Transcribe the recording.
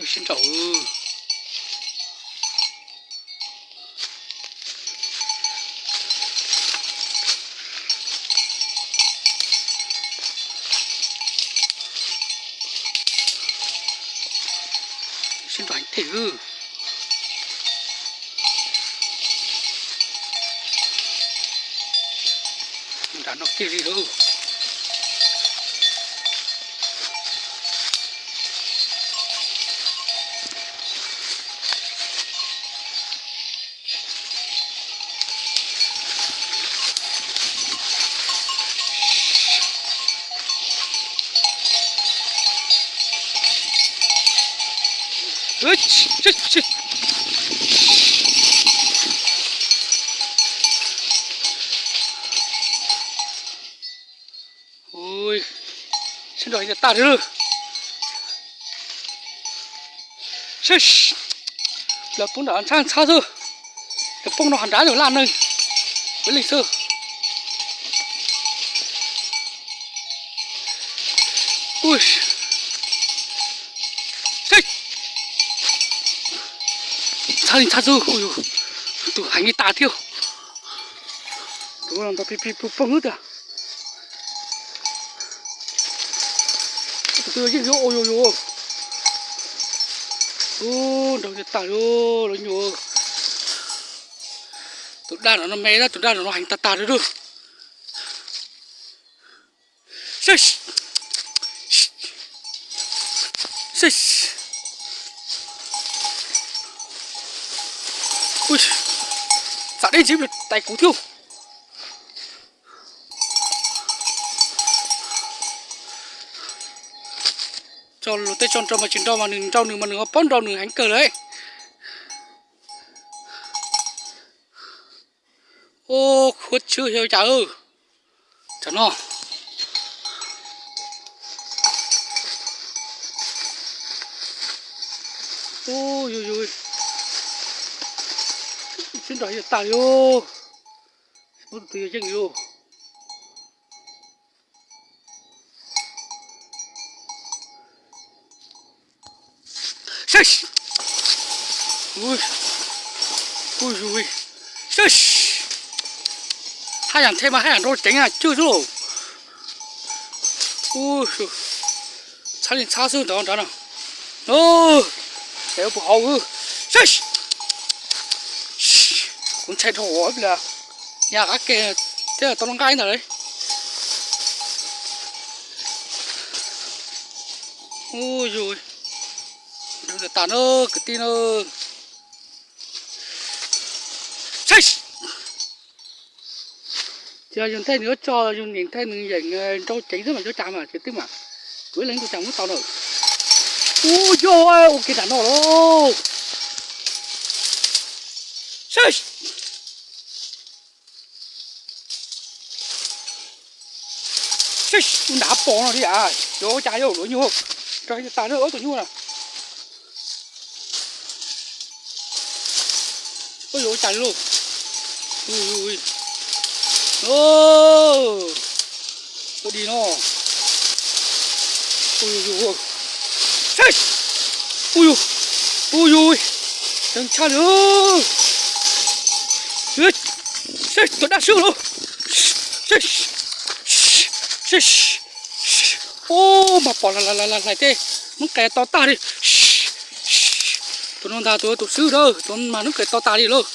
Sib nraus. Sib nraus heev tiag. Nram no kiag li lauj. Sib nraus tas li. Lawv poob nram ntxhab ntxhab xwb. Lawv poob no hov nrad laj neeg. Ua li xwb. Ntxhab li ntxhab xwb. Tus heev li tas thiab. Tus no ntog pig pig pug pog xwb tiag. Tus twg yeej yuav ua yuav yuav. Ub, nraug tas tas li lawv nyuam. Tus daj no no me tab, tus daj no no heev tas tas li lawm. Txam deb ntxiv tais kuv thiab. Tso luag tej tso nrau mas tsis nrau mas nws nrau nws mas nws ho paub nrau nws heev kawg lawm. Ub, khuab tswb xyov cas. Tsam no. Ub, yus yus, sib nraus yus tas li. Muab tus twg yog yeej li. Haj yam nthe mas haj yam nrau ceev na, cwj xwb lauj. Ntxhab li ntxhab xwb nrad nrad no. Es puas hauv. Kuv ntshai dhau ib pliag, nyas qab ke thiab tau lub nqaij ntag lauj. Ub, yus, nrau tas na kwv tij na. Ces yus nthe nws yuav tso, yus niam nthe nws yeem nrau ceev xwb mas yuav cas mas tsis twb mas. Kuv ib leeg kuv cas muab tau na. Ub, yog ua kiag nram no lauj. Ub, nram pom no li a, yuav ua cas yog luag nyuj, nrau tas na ob tug nyuj na. Ub, yuav ua cas li lauj. Ua di no. Ub, ub, ub, ub, ub, tshaj li. Tus daj swb lauj. Ub, mas pom hlais tej noob qes to tag li. Tus no ntag tus tus swb a, tus mas noob qes to tas li lauj.